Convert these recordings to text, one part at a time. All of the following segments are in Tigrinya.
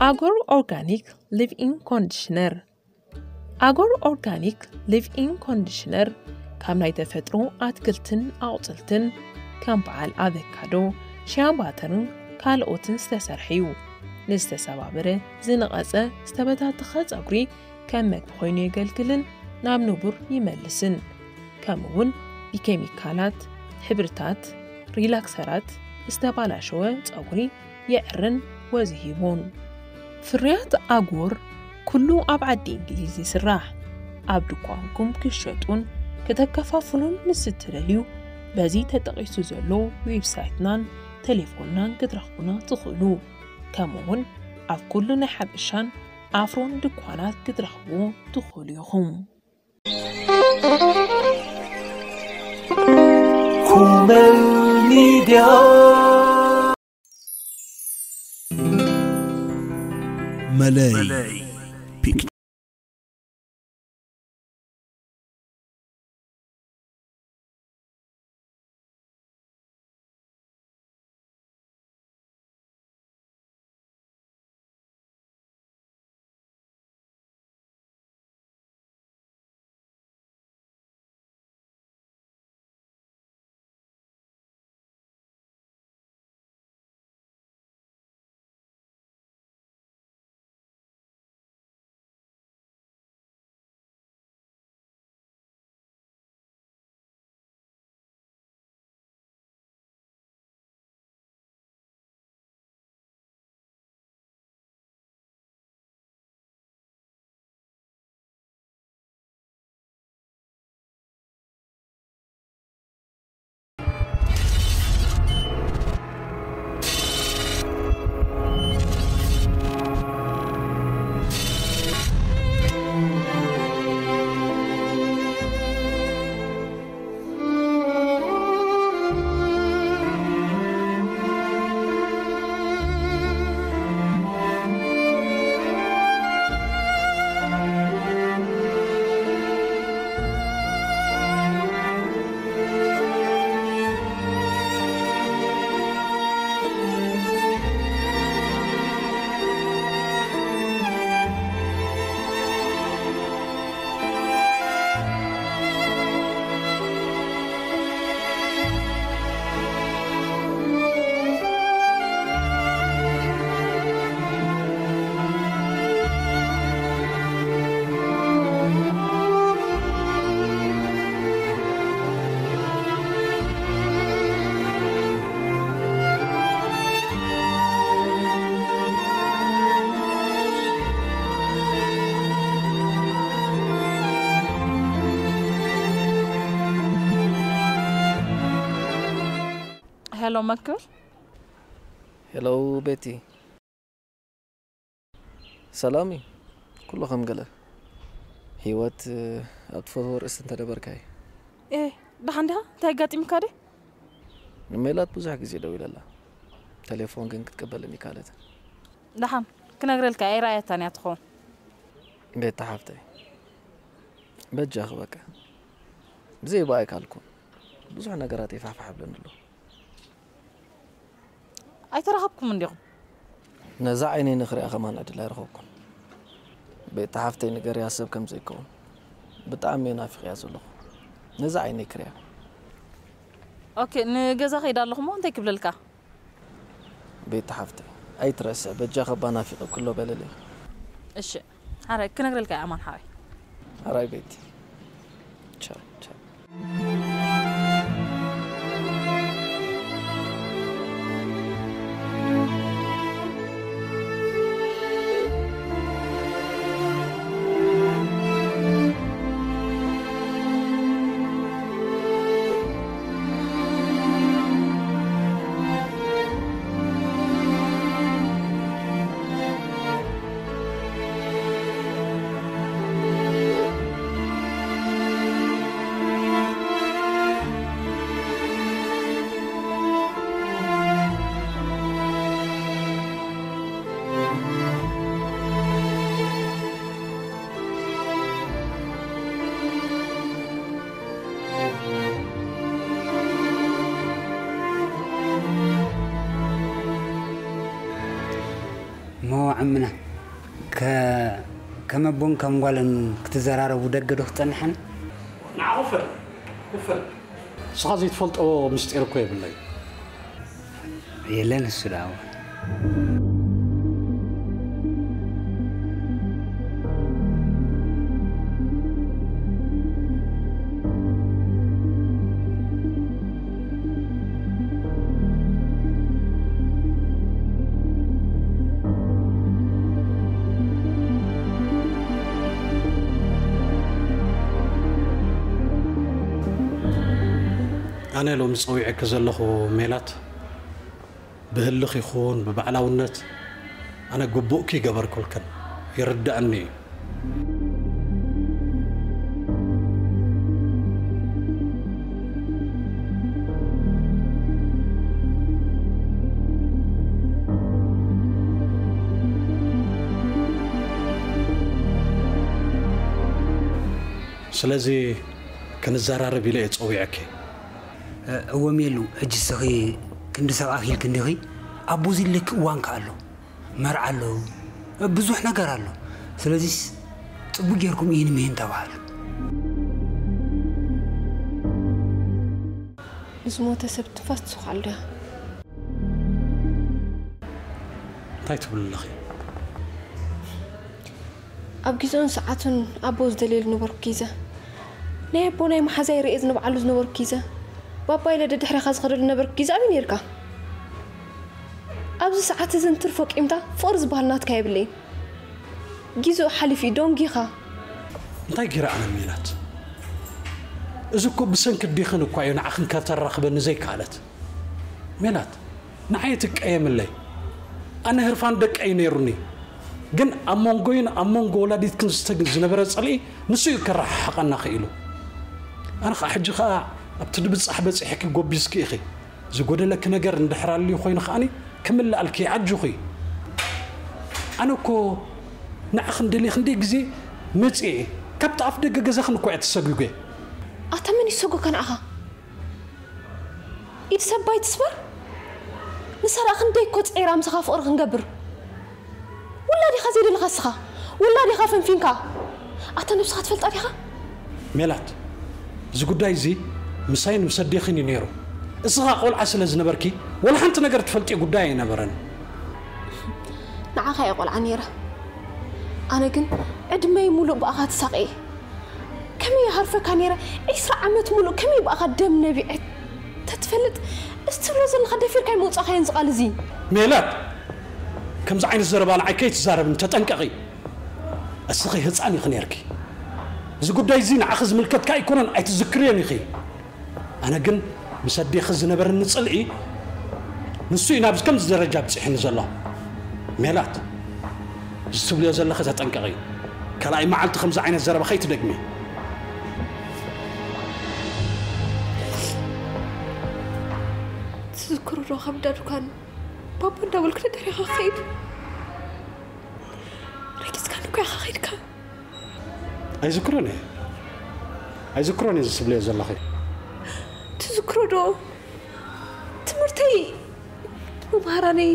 ኣጎር ኦርጋኒክ ሊቭ ኢን ኮንዲሽነር። ኣጎር ኦርጋኒክ ሊቭ ኢን ኮንዲሽነር ካብ ናይ ተፈጥሮ ኣትክልትን ኣቑፅልትን ከም በዓል ኣቨካዶ፣ ሽያባተርን ካልኦትን ዝተሰርሐ እዩ። ንዝተሰባበረ፣ ዝነቐጸ፣ ዝተበታተኸ ጸጉሪ ከም መግቢ ኮይኑ የገልግልን ናብ ንቡር ይመልስን። ከምኡ እውን ብኬሚካላት፣ ሕብርታት፣ ሪላክሰራት ዝተባላሸወ ጸጉሪ የዕርን ወዚ ሂቡን። ፍርያት ኣጎር ኩሉ ኣብ ዓዲ እንግሊዝ ይስራሕ። ኣብ ድኳንኩም ክሸጡን ከተከፋፍሉን ምስ እትደልዩ፣ በዚ ተጠቒሱ ዘሎ ዌብሳይትናን ቴሌፎንናን ክትረኽቡና ትኽእሉ። ከምኡ እውን ኣብ ኩሉ ናይ ሓበሻን ኣፍሮን ድኳናት ክትረኽብዎ ትኽእሉ ኢኹም። ኩመል ሚድያ። መለይ ፒክቸር። ሄሎ መክብል። ሄሎ ቤቲ። ሰላም እዩ። ኩሉ ከም ገለ። ህይወት፣ እ፣ ኣብ ትፈትዎ ርእሲ እንተደበርካይ። ኤ፣ ደሓን ዲኻ? እንታይ ኣጋጢምካ ድዩ? ንሜላት ብዙሕ ግዜ ደዊለላ። ቴሌፎን ግን ክትቅበለኒ ካለት። ደሓን፣ ክነግረልካ እየ፣ ኣይረኣየታን እያ ትኸውን። ቤታ ሓፍተይ። በጃኺ በቃ። ብዘይ ብኣይ ካልኩም። ብዙሕ ነገራት ይፋሕፋሕ ብለኒ ኣሎ። ኣይተራኸብኩም እንዲኹም? ነዛ ዓይነይ ንኽሪኣ ከማን ዕድል ኣይረኸብኩን። ቤታ ሓፍተይ ንገርያ ሰብ ከም ዘይከውን። ብጣዕሚ እየ ናፊቕያ ዘለኹ። ነዛ ዓይነይ ክሪኣ። ኦኬ፣ ንገዛ ከይዳ ኣለኹ እሞ እንታይ ክብለልካ? ቤታ ሓፍተይ፣ ኣይትረስዕ፣ በጃ ከባ ናፊቐ ኩሎ በለለይ። እሺ፣ ሓራይ ክነግረልካ እየ ኣማን ሓራይ። ሓራይ ቤቲ። ቻው፣ ቻው። እሞ ዓምና፣ ከ-፣ ከም ኣቦን ከም ጓልን ክትዘራረቡ ደገ ዶ ክጸንሐን? ንዓ ኩፈል፣ ኩፈል። ንስኻ ዘይትፈልጦ ምስጢር እኮ የብለይ። የለን እሱ ደኣ። ኣነ ሎሚ ጸዊዐኪ ዘለኹ ሜላት፣ ብህልኽ ይኹን ብባዕላውነት ኣነ ግቡእኪ ይገበርኩልክን፣ ይርድኣኒ እዩ። ስለዚ ክንዘራረብ ኢለ እየ ጸዊዐኪ። እ፣ እወ ሜሉ፣ ሕጂ እስኺ ክንዲ ሰብ ኣኺልኪ እንዲኺ፣ ኣቦ ዝልክ እዋን ከ ኣሎ፣ መርዓ ኣሎ፣ እ፣ ብዙሕ ነገር ኣሎ። ስለዚስ ጽቡቅ ጌርኩም ይህን ምህን ተባሃሉ። ንዝሞተ ሰብ ትንፋስ ትስኳል ድያ? እንታይ ትብሊ ኣለኺ? ኣብ ግዜኡን ሰዓቱን ኣቦ ዝደልየሉ ነበርኩ ግዜ። ናይ ኣቦ ናይ መሓዛይ ርእየ ዝንብዓሉ ዝነበርኩ ግዜ። ባባ ኢለ ደድሕሬኻ ዝኸደሉ ነበርኩ ግዜ ኣበይ ነይርካ? ኣብዚ ሰዓት እዚ እንትርፎ ቂምታ ፍቕሪ ዝበሃል ናትካ የብለይን። ግዜኡ ሓሊፉ እዩ፣ ደንጊኻ። እንታይ ገይረ ኣነ ሜላት? እዚ እኮ ብሰንኪ ዲኽን እኳ እዩ ንዓኽን ከተራኽበኒ ዘይከኣለት። ሜላት፣ ንዓይ ትቀየምለይ። ኣነ ህርፋን ደቀይ ነይሩኒ። ግን ኣብ መንጎይን ኣብ መንጎ ወላዲትክን ዝተግ-፣ ዝነበረ ጽልኢ ንሱ እዩ ከረሓሕቐና ክኢሉ። ኣነ ኸኣ ሕጂ ኸኣ ኣብቲ ድብጻሕ በጺሕኪ ጎቢዝኪ ኢኺ። ዝጎደለኪ ነገር እንድሕር ኣልዩ ኮይኑ ከኣኒ ክምልኣልኪ ኣጆኺ። ኣነ እኮ ንዓኽን ደልየ ክንደይ ግዜ መጺኤ። ካብቲ ኣፍ ደገ ገዛኽን እኮ እየ ተሰጒገ። ኣታ መን ይሰጎካ ንዓኻ? ኢድ ሰብ ኣይትስበር። ንሳ ደኣ ክንደይ እኮ ጸይራ ምሳኻ ፍቕሪ ክንገብር። ውላድ ኢኻ ዘይደለኻ እስኻ። ውላድ ኢኻ ፈንፊንካ። ኣታ ነብስኻ ትፈልጣ ዲኻ? ሜላት፣ እዚ ጉዳይ እዚ ምሳይን ምስ ኣዴኽን እዩ ነይሩ። እስኻ ቆልዓ ስለ ዝነበርኪ፣ ወላ ሓንቲ ነገር ትፈልጥዮ ጉዳይ ኣይነበረን። ንዓኻ እየ ቆልዓ ነይረ። ኣነ ግን ዕድመይ ሙሉእ ብኣኻ ተሳቕየ። ከመይ ይሃርፈካ ነይረ? ዒስራ ዓመት ሙሉእ ከመይ ብኣኻ ደም ነቢዐ ተትፈልጥ፣ እዚ ትብሎ ዘለኻ ደፊርካ ኣይምውጻእካዮን እዚ ቃል እዚ። ሜላት፣ ከምዚ ዓይነት ዘረባ ንዓይ ከይትዛረብኒ ተጠንቀቒ። እስኺ ህጻን ኢኺ ነይርኪ። እዚ ጉዳይ እዚ ንዓኺ ዝምልከትካ ኣይኮነን፣ ኣይትዝክርዮን ኢኺ። ኣነ ግን ምስ ኣዴኺ ዝነበረኒ ጽልኢ ንሱ እዩ ናብዚ ከምዚ ደረጃ ኣብጺሑኒ ዘሎ። ሜላት፣ እዚ ትብልዮ ዘለኺ ተጠንቀቒ። ካልኣይ መዓልቲ ከምዚ ዓይነት ዘረባ ከይትደግሚ። ትዝክሩ ዶ ካብ እንዳ ዱካን ባባ እንዳበልኩ ደድሕሬኻ ክኸይድ? ረጊጽካኒ እኮ ኢኻ ከይድካ። ኣይዝክሮን እየ። ኣይዝክሮን እየ እዚ ትብልዮ ዘለኺ። ትዝክሮ ዶ? ትምህርተይ፣ መምሃራነይ፣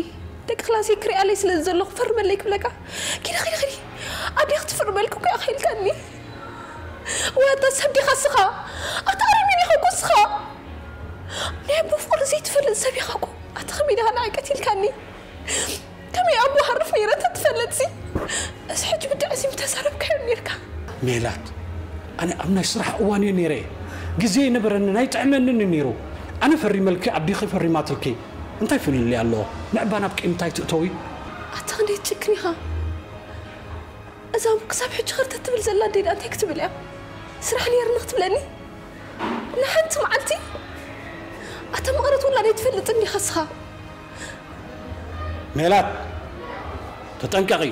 ደቂ ክላሰይ ክሪኣለይ ስለ ዘለኹ ፈርመለይ ክብለካ። ኪዲ፣ ኪዲ፣ ኪዲ። ኣዴኺ ትፍርመልኪ እኮ እያ ከይልካኒ። ወይ ኣታ ሰብ ዲኻ እስኻ? ኣታ ኣረሚን ኢኻ እኮ እስኻ። ናይ ኣቦ ፍቕሪ ዘይትፈልጥ ሰብ ኢኻ እኮ። ኣታ ከመይ ዲኻ ንዓይ ቀቲልካኒ? ከመይ ኣቦ ሃርፍ ነይረ እንተትፈልጥሲ፣ እዚ ሕጂ ብድዐ እዚ ምተዛረብካዮ ነይርካ። ሜላት፣ ኣነ ኣብ ናይ ስራሕ እዋን እየ ነይረ። ግዜ ኣይነበረንን ኣይጥዕመንን እዩ ነይሩ። ኣነ ፈሪመልኪ፣ ኣዴኺ ፈሪማትልኪ። እንታይ ፍልልይ ኣለዎ? ንዕባና ኣብ ቂም እንታይ ትእተዊ? ኣታ ክንደይ ትጭክን ኢኻ። እዛ ክሳብ ሕጂ ኸርተት ትብል ዘላ ኣደይ ደኣ እንታይ ክትብል እያ? ስራሕ ነይርኒ ክትብለኒ? ንሓንቲ መዓልቲ? ኣታ መቐረት ውላድ ኣይትፈልጥን ዲኻ እስኻ? ሜላት፣ ተጠንቀቒ።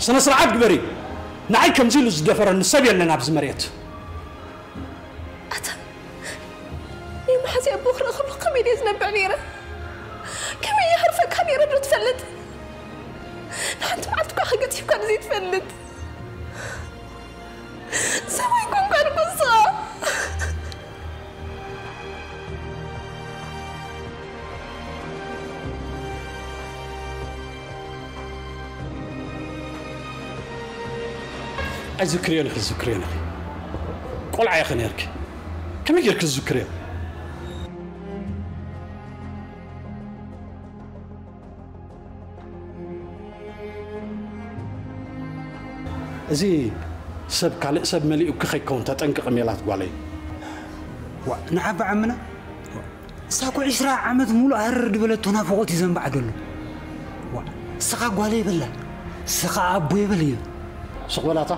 ስነ ስርዓት ግበሪ። ንዓይ ከምዚ ኢሉ ዝደፈረኒ ሰብ የለን ኣብዚ መሬት። ኣታ ናይ መሓዚ ኣቦ ክርኢ ከለኹ ከመይ ድየ ዝነብዕ ነይረ? ከመይ ይሃርፈካ ነይረ ዶ ትፈልጥ? ንሓንቲ መዓልቲ እኳ ከገጢፍካ ዘይትፈልጥ። ሰብኣይ ኮንካ ንጎስኻ። ኣይዝክርዮን ኢኺ፣ ዝክርዮን ኢኺ። ቆልዓ ኢኺ ነርኪ። ከመይ ጌርኪ ዝዝክርዮ? እዚ ሰብ ካልእ ሰብ መሊኡኪ ከይከውን ተጠንቀቂ ሜላት ጓለይ። ዋ፣ ንዓባ ዓምና? እሳ እኮ ዕስራ ዓመት ሙሉእ ሃረር ድበለቶ ናፍቖት እዩ ዘንባዕ ዘሎ። ዋ፣ ንስኻ ጓለይ በላ፣ ንስኻ ኣቦይ በል እዩ። ሱቕ በላታ።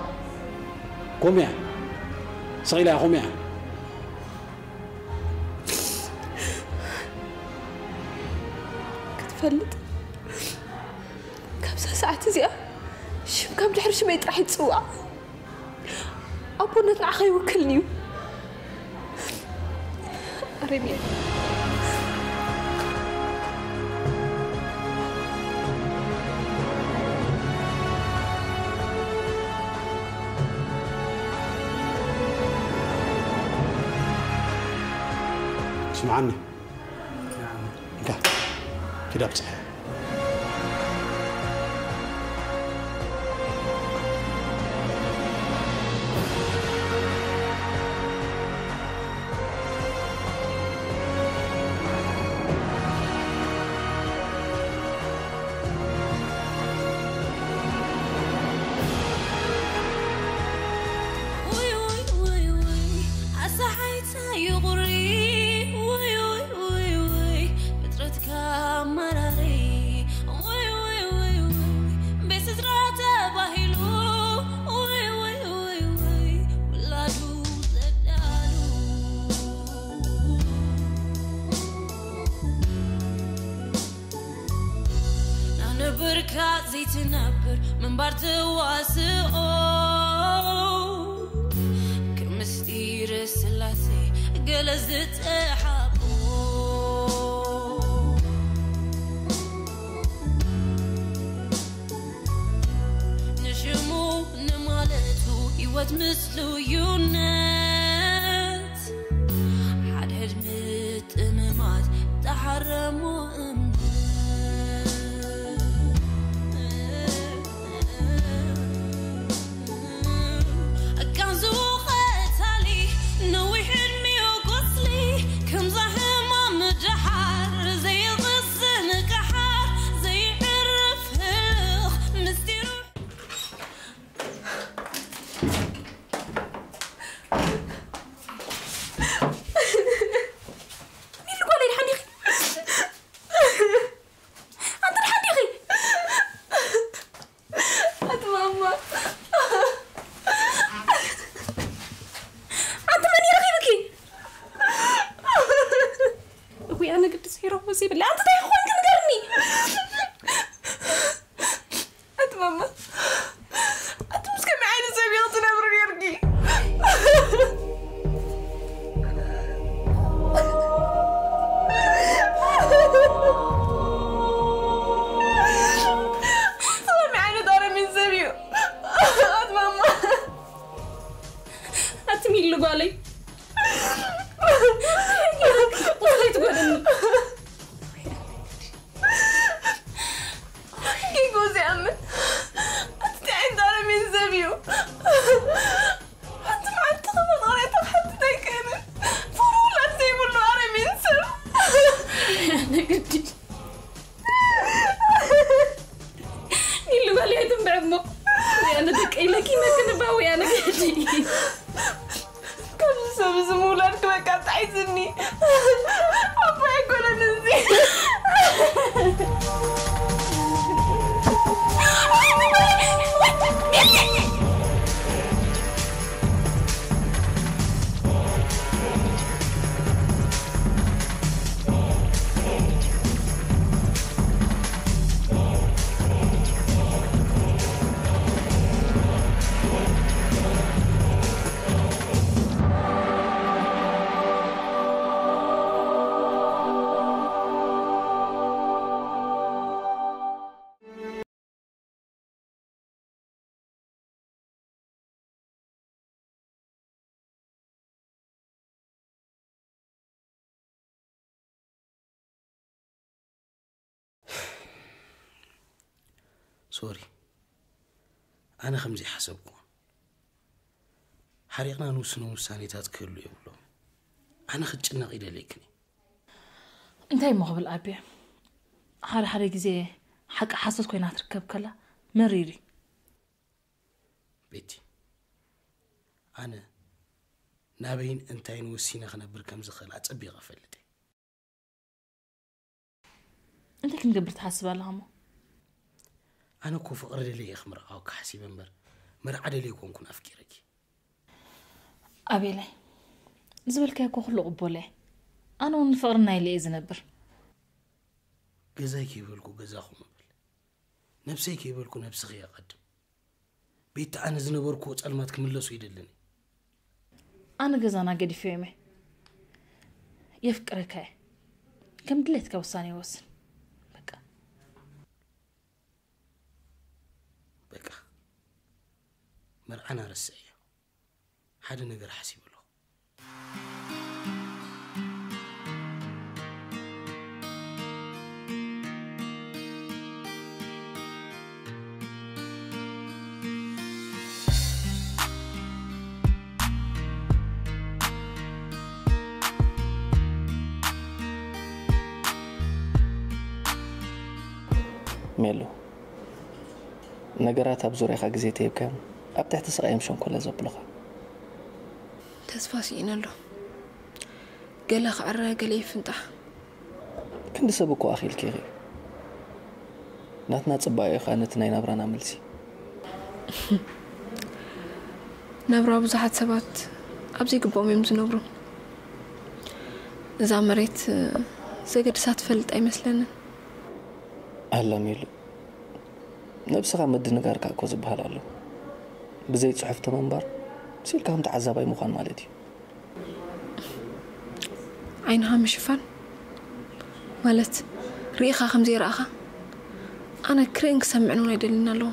ኮምያ። ስቕ ኢላ ኮምያ። ክትፈልጥ፣ ካብዛ ሰዓት እዚኣ ሽምካ ብድሕሪ ሽመይ ጥራሕ ይጽዋዕ። ኣቦነት ንዓኻ ይውክልኒ እዩ። ኣረምየ። ስምዓኒ። እንካ፣ ኪድ ኣብጽሐ። ውይ፣ ውይ፣ ውይ፣ ውይ፣ ኣሰሓይታ እዩ ቁሪ። ውይ፣ ውይ፣ ውይ፣ ውይ፣ ፍጥረትካ ኣመራሪ። ውይ፣ ውይ፣ ውይ፣ ውይ፣ ቤት ስድራ ተባሂሉ። ውይ፣ ውይ፣ ውይ፣ ውይ፣ ውላዱ ዘዳሉ። ናንብርካ ዘይትነብር ምንባር ትዋስኦ። ከም ምስጢር ስላሴ ገለ ዝተሓቆ። ንሽሙ ንማለቱ ህይወት ምስሉ እዩነት። ሓድሕድ ምጥምማት ተሓረሞ እምነት። ኣቃንዝኡ ቐታሊ ነዊሕ ዕድሚኡ ቁስሊ። ከምዛ ሕማም ደሓር ዘይቕስን ቀሓር ዘይዕርፍ ህልኽ ምስጢሩ። ሚሉ ጓለይ ደሓን ዲኺ? ኣንቲ ደሓን ዲኺ? ኣቲ ማማ። ኣንቲ መን እዩ ረኺብኪ? እውይ፣ ኣነ ግዲ ዘይረኽቦ ዘይብለይ። ኣንቲ እንታይ ኮንኪ ንገርኒ? ኣቲ ማማ፣ ኣቲ ምስ ከመይ ዓይነት ሰብ ኢኺ ትነብሪ ነርኪ? ከመይ ዓይነት ኣረሚን ሰብ እዩ? ኣቲ ማማ። ኣቲ ሚሉ ጓለይ። ቁስለይ ትጎድኒ። ጌጎ ዘይኣምን። ኣቲ እንታይ ዓይነት ኣረሚን ሰብ እዩ? ሓንቲ መዓልቲ ክመቕሬታ ክሓትት ኣይክእልን። ፍቕሪ ውላድ ዘይብሉ ኣረሚን ሰብ። ኣነ ግዲ። ኢሉ በል ኣይትንብዕ እሞ። ወይ ኣነ ደቀይ ለኪመክን እባ ወይ ኣነ ግዲ። ካብዚ ሰብ እዚ ምውላድ ክበቃ ጣዒስኒ። ኣቦይ ኣይኮነን እዚ። ሶሪ፣ ኣነ ከምዚ ሓሰብኩ። ሓሪቕና ንውስኖም ውሳኔታት ክህሉ የብሎም። ኣነ ክትጭነቕ ይደልየክን እየ። እንታይ እሞ ክብል ኣቢ፣ ሓደ ሓደ ግዜ ሓቂ ሓሶት ኮይና ትርከብ ከላ መሪር እዩ። ቤቲ፣ ኣነ ናበይን እንታይን ወሲነ ክነብር ከም ዝኽእል ኣጸቢቐ እፈልጥ እየ። እንታይ ክንገብር ትሓስብ ኣለኻ እሞ? ኣነ እኮ ፍቕሪ ደልየ እየ ክምርዓወካ ሓሲበ እምበር መርዓ ደልየ ኣይኮንኩን ኣፍቂረኪ። ኣቤላይ፣ ዝበልካዮ እኮ ኩሉ ቅቡል እየ። ኣነ እውን ንፍቕሪ ናይ ኢለ እየ ዝነብር። ገዛይ ከይበልኩ ገዛኹም እብል፣ ነብሰይ ከይበልኩ ነብስኺ እየ ቀድም። ቤቲ፣ ኣነ ዝነበርኩዎ ጸልማት ክምለሱ ይደልን። ኣነ ገዛና ገዲፈዮም እየ። የፍቅረካ እየ። ከም ድሌትካ ውሳኔ ይወስን። በቃ። በቃ፣ መርዓና ረስዕዮ። ሓደ ነገር ሓሲበ ኣለኹ። ሜሉ፣ ነገራት ኣብ ዙርያኻ ግዜ ተሂብካዮም ኣብ ትሕቲ ስቓይ እዮም ሸንኮለል ዘብሉኻ። ተስፋ ስኢነ ኣሎ። ገለ ክዕረ፣ ገለ ይፍንጣሕ። ክንዲ ሰብ እኮ ኣኺልኪ ኢኺ። ናትና ጽባቐ ኢኻ ነቲ ናይ ናብራና መልሲ። ናብራ ብዙሓት ሰባት ኣብ ዘይግብኦም እዮም ዝነብሩ። እዛ መሬት ዘገድሳ ትፈልጥ ኣይመስለንን። ኣላ ሜሉ፣ ነብስኻ ምድንጋርካ እኮ ዝበሃል ኣሎ። ብዘይ ጽሑፍ ተመንባር ሲልካ ከም ተዓዛባይ ምዃን ማለት እዩ። ዓይንኻ ምሽፋን ማለት ርኢኻ ከም ዘይረኣኻ ኣነ ክርእን ክሰምዕን እውን ኣይደልን ኣለዎ።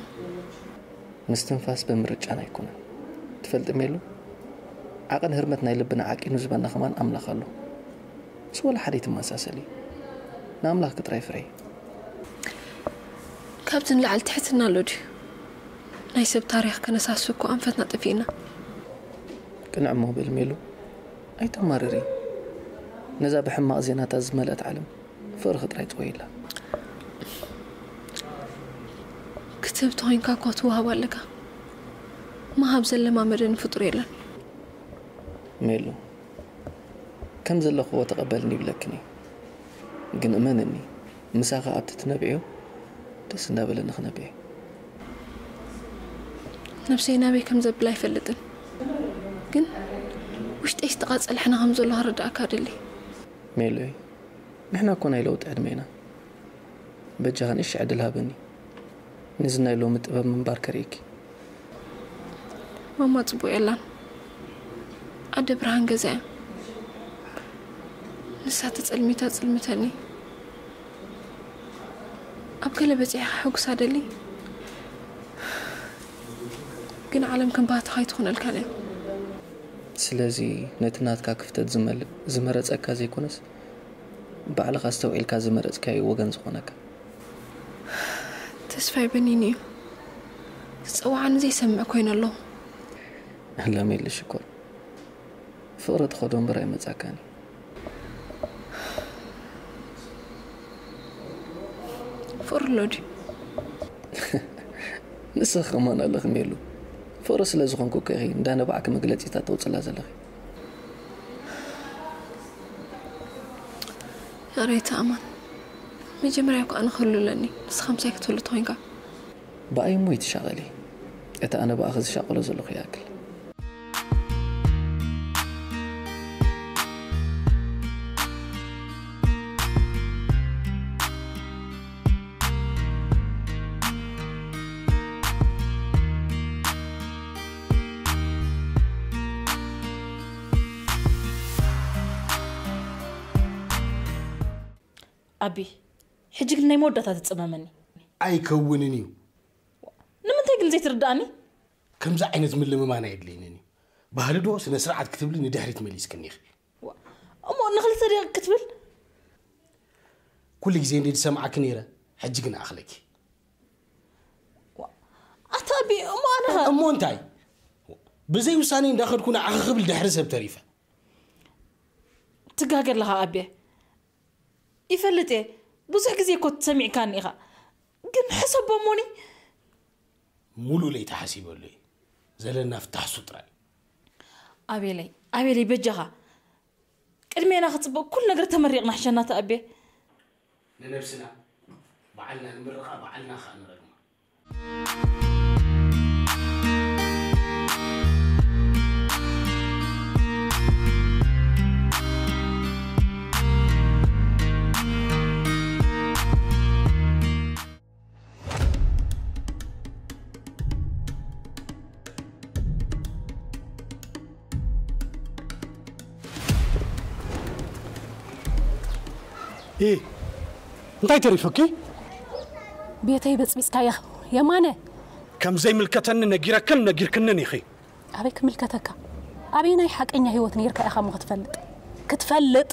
ምስትንፋስ ብምርጫና ኣይኮነን። ትፈልጢ ሜሉ፣ ዓቐን ህርመት ናይ ልብና ዓቂኑ ዝበና ከማን ኣምላኽ ኣሎ። ንሱ ወላ ሓደ ኣይትመሳሰሊ። ንኣምላኽኪ ጥራይ ፍረዪ። ካብዚ ንላዕሊ ትሕትና ኣሎ ድዩ? ናይ ሰብ ታሪኽ ከነሳሱ እኮ ኣንፈትና ጠፊእና። ቅንዕ እሞ በሊ ሜሉ፣ ኣይተማርሪ። ነዛ ብሕማቕ ዜናታት ዝመልአት ዓለም ፍቕርኺ ጥራይ ጥወይላ። ክትህብ ተኾይንካ እኮ ትወሃብ ኣለካ። ምሃብ ዘለማመደኒ ፍጡር የለን። ሜሉ፣ ከም ዘለኽዎ ተቐበልኒ ይብለክን እየ። ግን እመንኒ፣ ምሳኻ ኣብቲ ትነብዕዮ ደስ እንዳበለኒ ክነብዕ እየ። ነብሰይ ናበይ ከም ዘብል ኣይፈልጥን። ግን ውሽጠይ ዝተቓጸለ ሕነ ከም ዘሎ ክርድኣካ እደሊ። ሜሉይ፣ ንሕና እኮ ናይ ለውጢ ዕድመ ኢና። በጃኻ ንእሽተይ ዕድል ሃበኒ። ነዚ ናይ ሎሚ ጥበብ ምንባር ከርእየኪ። ማማ ጽቡቕ የላን። ኣደ ብርሃን ገዛ እያ። ንሳ ተጸልሚታ ጽልምተኒ። ኣብ ገለ በጺሕኻ ሕጉሳ ደሊ። ግን ዓለም ከም ባህትኻ ኣይትኾነልካን እያ። ስለዚ ነቲ ናትካ ክፍተት ዝመልእ ዝመረጸካ ዘይኮነስ፣ ባዕልኻ ኣስተውዒልካ ዝመረጽካዮ ወገን ዝኾነካ። ተስፋይ በኒኒ እዩ። ዝጸውዓኒ ዘይሰምዕ ኮይኑ ኣለኹ። ለሜሊ ሽኮር፣ ፍቕሪ ትኸዶ እምበር ኣይመጻካን እዩ። ፍቕሪ ኣሎ ድዩ? ንስኺ ከማን ኣለኺ ሜሉ። ፍቕሪ ስለ ዝኾንኩ እኮ ኢኺ እንዳነባዕኪ መግለጺታት ተውጽላ ዘለኺ። ሬታ ኣማን፣ መጀመርያ እኮ ኣነ ክህሉ ኣለኒ፣ ንስኻ ምሳይ ክትህሉ ተኾይንካ። ብኣይ እሞ ይትሻቐሊ፣ እቲ ኣነ ብኣኺ ዝሻቐሎ ዘለኹ ይኣክል። ኣቢ፣ ሕጂ ግን ናይ መወዳእታ ትጽመመኒ። ኣይከውንን እዩ። ንምንታይ ግን ዘይትርድኣኒ? ከምዚ ዓይነት ምልምማን ኣየድልየንን እዩ። ባህሊ ዶ ስነ ስርዓት ክትብሊ ንድሕሪት መሊስክኒ ኢኺ። እሞ ንኽልተ ደቂቕ ክትብል? ኩሉ ግዜ እንደ ዝሰምዓኪ ነይረ፣ ሕጂ ግን ኣኽለኪ። ኣታ ኣቢ፣ እሞ ኣነ ኸ? እሞ እንታይ? ብዘይ ውሳኔ እንዳኸድኩ ንዓኺ ክብል ድሕሪ ሰብ ተሪፈ። ትጋገ ኣለኻ ኣቤ። ይፈልጥ እየ። ብዙሕ ግዜ እኮ ሰሚዕካኒ ኢኻ። ግን ሕሰቦ እሞኒ። ሙሉእ ለይቲ ሓሲበሉ እየ። ዘለና ፍታሕ እሱ ጥራይ። ኣቤለይ፣ ኣቤለይ በጃኻ። ቅድሜና ክጽበቕ ኩሉ ነገር ተመሪቕና ሕሸና ተኣቤ። ንነብስና ባዕልና ንምርቓ ባዕልና ኸኣ ንረግማ። ኢ እንታይ ተሪፉኪ? ቤተይ በጽቢጽካያ የማነ። ከም ዘይምልከተኒ ነጊረክን ነጊርክንን ኢኺ። ኣበይ ክምልከተካ? ኣበይ ናይ ሓቀኛ ህይወት ነይርካ ኢኻ እሞ ክትፈልጥ ክትፈልጥ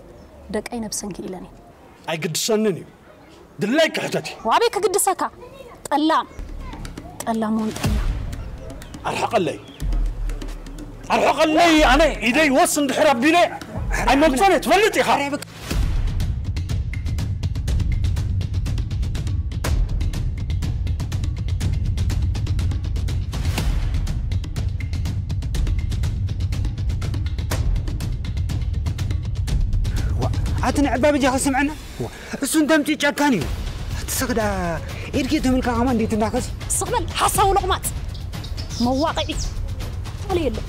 ደቀይ ነብሰን ክኢለን እየን። ኣይግድሰንን እዩ። ድላይ ክሕተት እዩ። ዋበይ ክግድሰካ? ጠላም ጠላም እውን ጠላም። ኣርሕቐለይ ኣርሕቐለይ። ኣነ ኢደይ ወስ እንድሕር ኣቢለ ኣይመልሶን እየ። ትፈልጥ ኢኻ። ኣቲ ንዕባ በጃኻ ስምዐና። እሱ እንተምፂኡ ጨካን እዩ። ኣቲ ስኽዳ ኤድጌ ተምልካ ከማ እንዴት እንዳከስ። ስኽበል ሓሳዊ ሎቕማፅ መዋቕዒ ካልእ የለን።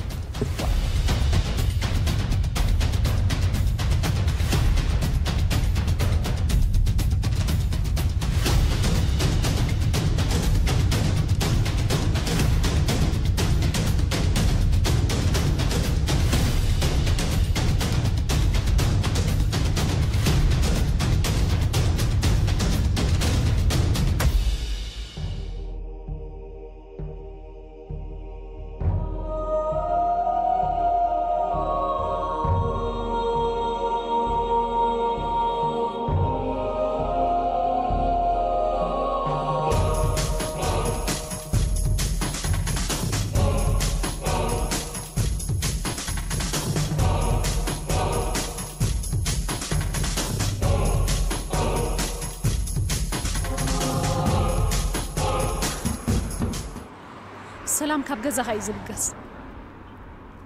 ሰላም ካብ ገዛኻ እዩ ዝብገስ።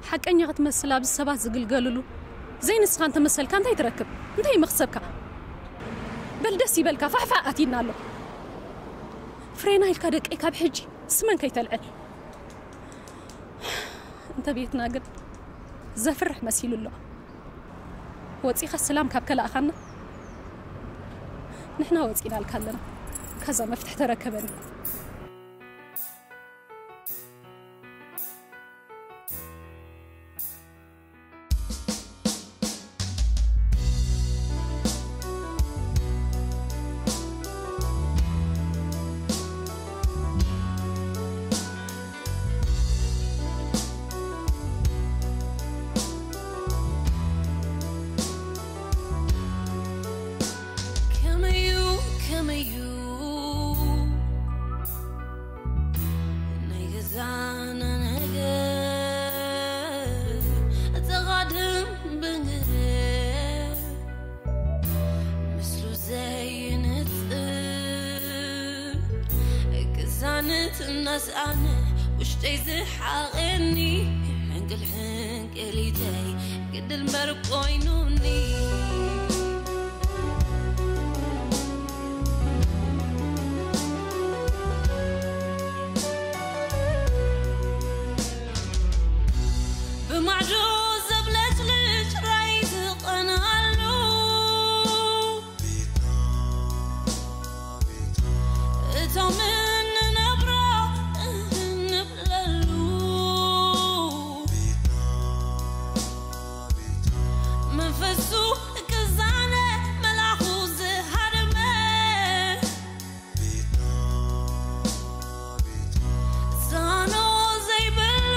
ሓቀኛ ክትመስል ኣብዚ ሰባት ዝግልገልሉ ዘይንስኻ እንተመሰልካ እንታይ ትረክብ? እንታይ መኽሰብካ? በል ደስ ይበልካ ፋሕፋሕ ኣቲና ኣሎ። ፍሬና ኢልካ ደቀይ ካብ ሕጂ ስመን ከይተልዕል። እንተ ቤትና ግን ዘፍርሕ መሲሉ ኣሎ። ወጺኻ ሰላም ካብ ከላእኻና ንሕና ወጺናልካ ኣለና። ከዛ መፍትሕ ተረከበኒ። ኣነ ውሽጠይ ዝሓቐኒ ሕንቅል ሕንቅሊተይ ግድል እምበር ኮይኑኒ። ብማዕዶ ዘብለጭልጭ ራይ ዝቐንኣሉ እቶም እንነብሮ እንብለሉ መንፈሱ ቅዛነ መልኣኹ ዝሃደመ ዛኖ ዘይብሉ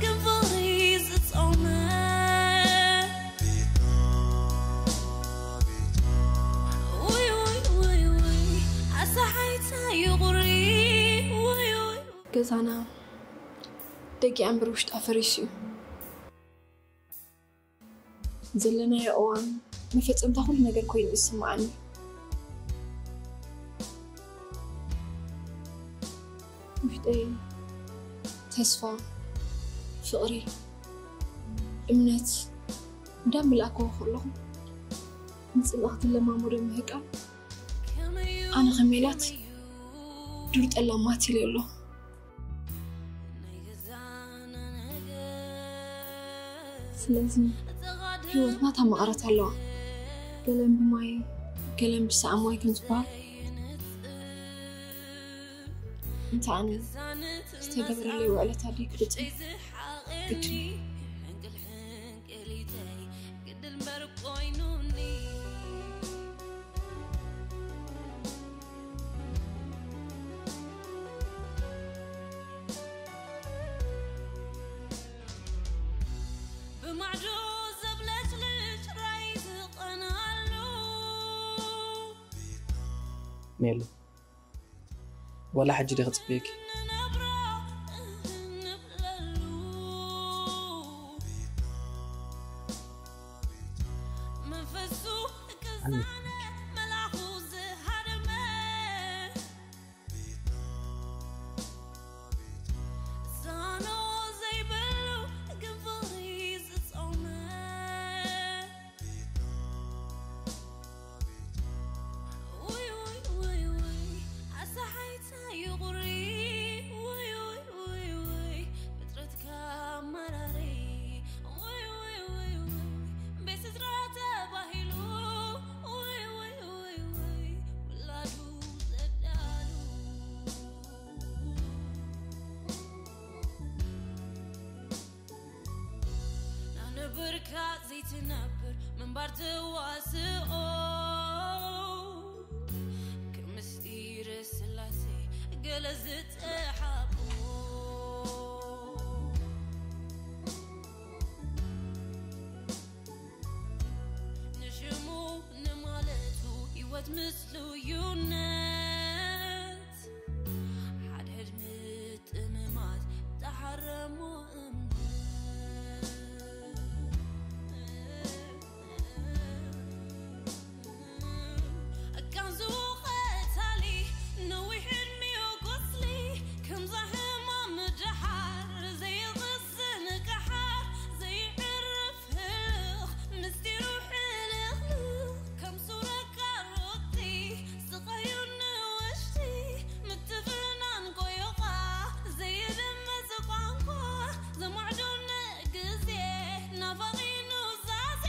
ግን ፍቕሪ ዝጾመ ውይ ውይ ውይ ውይ ኣሰሓይታ ይቑሪ ውይ ውይ ገዛና ደጊኣ እምበር ውሽጣ ፈሪሱ እዩ። ዘለናዮ እዋን መፈጸምታ ኩሉ ነገር ኮይኑ ይስምዓኒ። ውሽጠይ ተስፋ፣ ፍቕሪ፣ እምነት እንዳመላእክዎ ከለኹ፣ ንጽልኢ ክትለማመዶ ምህቃን ኣነ ከም ሜላት ዱር ጠላም ማት ኢለ ኣለኹ። ስለዚ ህይወትና እታ መቐረት ኣለዋ። ገለን ብማይ፣ ገለን ብሰኣን ማይ ከም ዝበሃል፣ እንተ ኣነ ዝተገበረለይ ውዕለት ኣደይ ክፍጽም ግድን እዩ። ብማዕዶ ዘብለጭልጭ ራይ ዝቐናሉ። ሜሉ፣ ዋላ ሕጂ ዲኺ ጽበየኪ? ንነብሮ እንብለሉ። መንፈሱ ቅዛነ መልኣኹ ዝሃደመ። ዛኖ ዘይብሉ ግን ፍቕሪ ዝጾመ። ውይ፣ ውይ፣ ውይ፣ ውይ፣ ኣሰሓይታ እዩ ቁሪ። ውይ፣ ውይ፣ ውይ፣ ውይ፣ ፍጥረትካ መራሪ። ውይ፣ ውይ፣ ውይ፣ ውይ፣ ቤት ስድራ ተባሂሉ። ውይ፣ ውይ፣ ውይ፣ ውይ፣ ውላዱ ዘዳሉ። ናነበርካ ዘይትነብር ምንባር ተዋስኦ፣ ከም ምስጢር ስላሴ ገለ ዝተሓብኦ። ንሽሙ ንማለቱ ህይወት ምስሉ እዩነት። ሓድሕድ ምጥምማት ተሓረሞ እምነት። ቃንዝኡ ቀታሊ ነዊሕ ዕድሚኡ ቁስሊ። ከምዛ ሕማም ደሓር ዘይቕስን ቀሓር ዘይዕርፍ ህልኽ ምስጢሩ ሕልኽልኽ። ከም ሱረካ ሮቲ ስቓዩ ንውሽጢ ምትፍናን ቆዮቓ ዘየደመጽ ቋንቋ ዘማዕዶነ ግዜ ናፋቒ ኑዛዜ።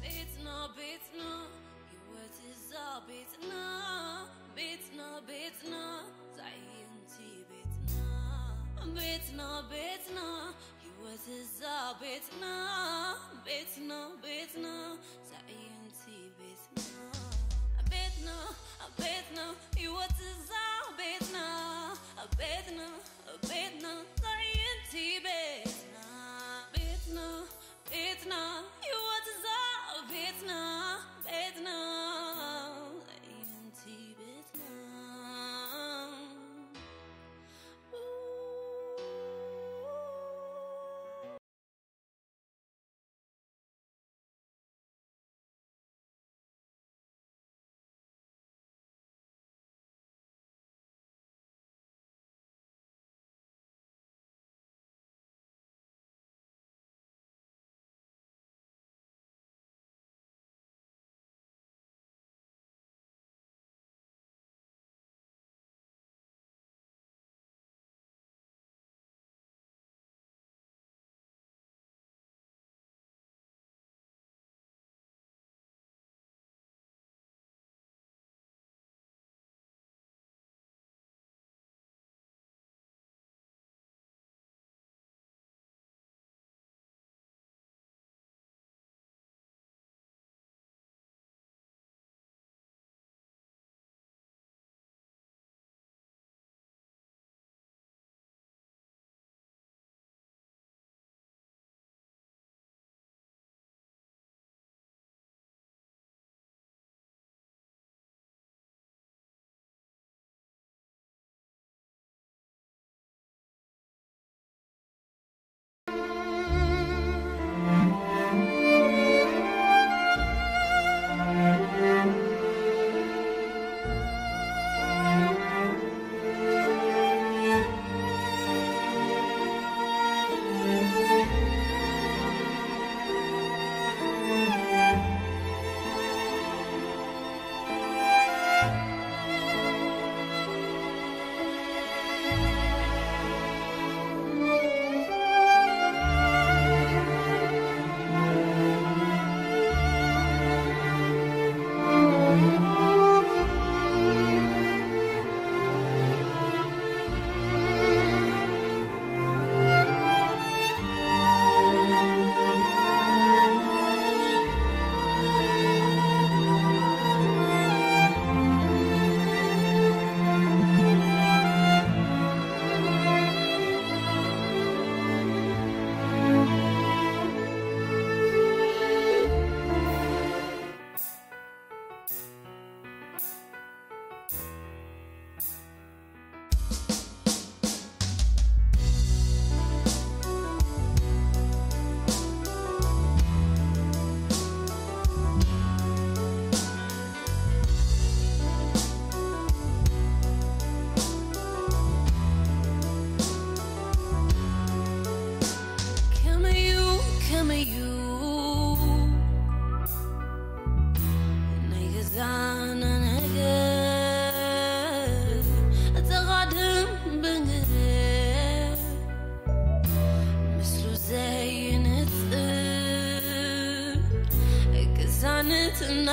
ቤትና ቤትና ህይወት እዛ ቤትና፣ ቤትና ቤትና ዛዕይንቲ ቤትና። ቤትና ቤትና ህይወት እዛ ቤትና፣ ቤትና ቤትና ዛዕይንቲ ቤትና። ቤትና ቤትና ህይወት እዛ ቤትና፣ ቤትና ቤትና ዛዕይንቲ ቤትና። ቤትና ቤትና ህይወት እዛ ቤትና፣ ቤትና ዛዕይንቲ ቤትና።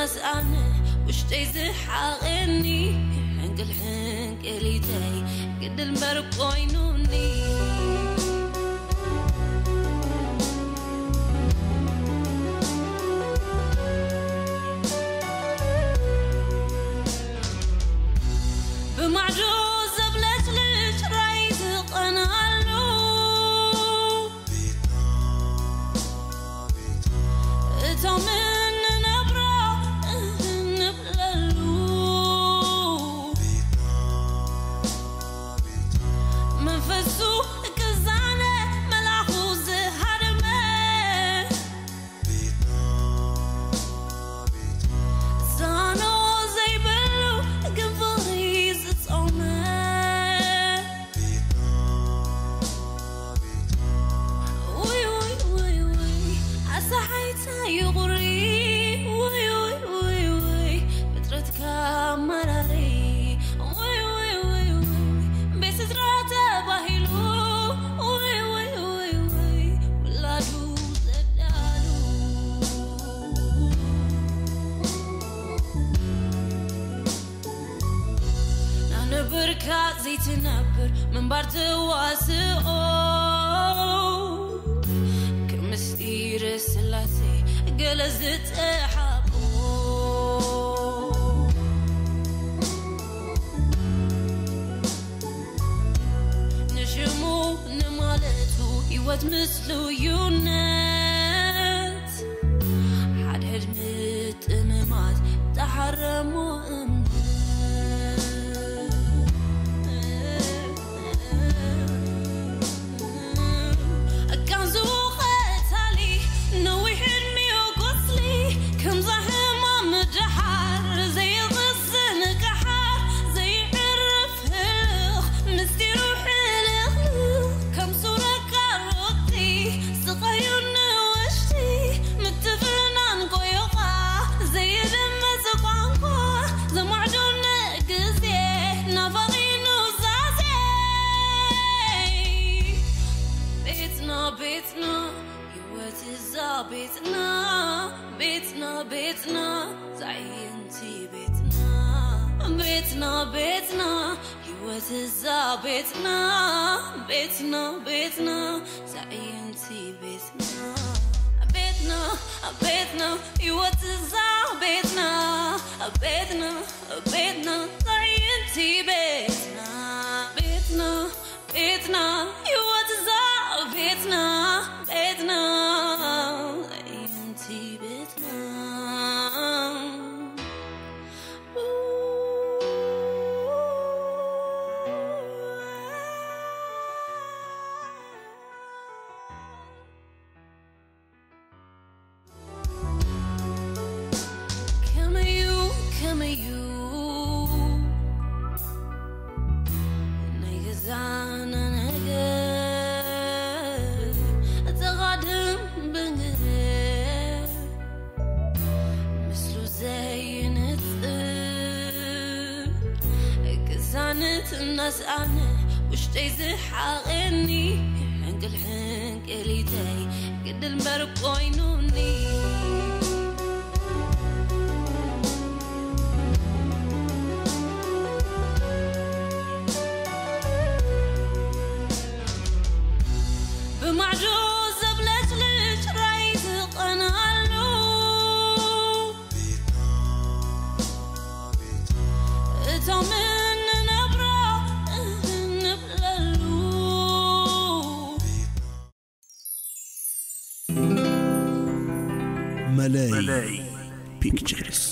ኣነ ውሽጠይ ዝሓቐኒ ሕንቅል ሕንቅሊተይ ግድል እምበር ኮይኑኒ። ብማዕዶ ዘብለጭልጭ ራይ ዝቐንኣሉ፣ እቶም እንነብሮ እንብለሉ፣ መንፈሱ ቅዛነ መልኣኹ ዝሃደመ፣ ዛኖ ዘይብሉ ግን ፍቕሪ ዝጾመ። ውይ፣ ውይ፣ ውይ፣ ውይ፣ ኣሰሓይታ ይቑሪ። ውይ፣ ውይ፣ ውይ፣ ውይ፣ ፍጥረትካ መራሪ። ውይ፣ ውይ፣ ውይ፣ ውይ፣ ቤት ስድራ ተባሂሉ። ውይ፣ ውይ፣ ውይ፣ ውይ፣ ውላዱ ዘዳሉ። ናንብርካ ዘይትነብር ምንባር ተዋስኦ፣ ከም ምስጢር ስላሴ ገለ ዝተሓቆ። ንሽሙ ንማለቱ ህይወት ምስሉ እዩነት፣ ሓድሕድ ምጥምማት ተሓረሞ እምነት። ኣቃንዝኡ ቐታሊ ነዊሕ ዕድሚኡ ቁስሊ፣ ከምዛ ሕማም ደሓር ዘይቕስን ቀሓር፣ ዘይዕርፍ ህልኽ ምስጢሩ ሕልኽልኽ፣ ከም ሱረ ካሮቲ ስቓዩ ንውሽጢ፣ ምትፍናን ቆዮቓ፣ ዘይድመጽ ቋንቋ፣ ዘማዕዶነ ግዜ ናፋቒ ኑዛዜ። ቤትና፣ ቤትና፣ ህይወት እዛ ቤትና፣ ቤትና፣ ቤትና፣ ዛዕይንቲ ቤትና፣ ቤትና፣ ቤትና፣ ህይወት እዛ ቤትና፣ ቤትና፣ ቤትና፣ ዛዕይንቲ ቤትና፣ ቤትና፣ ቤትና፣ ህይወት እዛ ቤትና፣ ቤትና፣ ቤትና፣ ዛዕይንቲ ቤትና፣ ቤትና፣ ቤትና፣ ህይወት እዛ ቤትና፣ ቤትና፣ ዛዕይንቲ ቤትና። ከመዩ፣ ከመዩ ናይ ገዛና ነገር ተቓድም ብንግር ምስሉ ዘይንጽር፣ ቅሳነት እናስኣነ ውሽጠይ ዝሓቐኒ፣ ሕንቅል ሕንቅሊተይ ግድል እምበር ኮይኑኒ። ብማዕዶ ዘብለጭልጭ ራይ ዝቐንኣሉ፣ እቶም እንነብሮ እንብለሉ። መለይ ፒክቸርስ።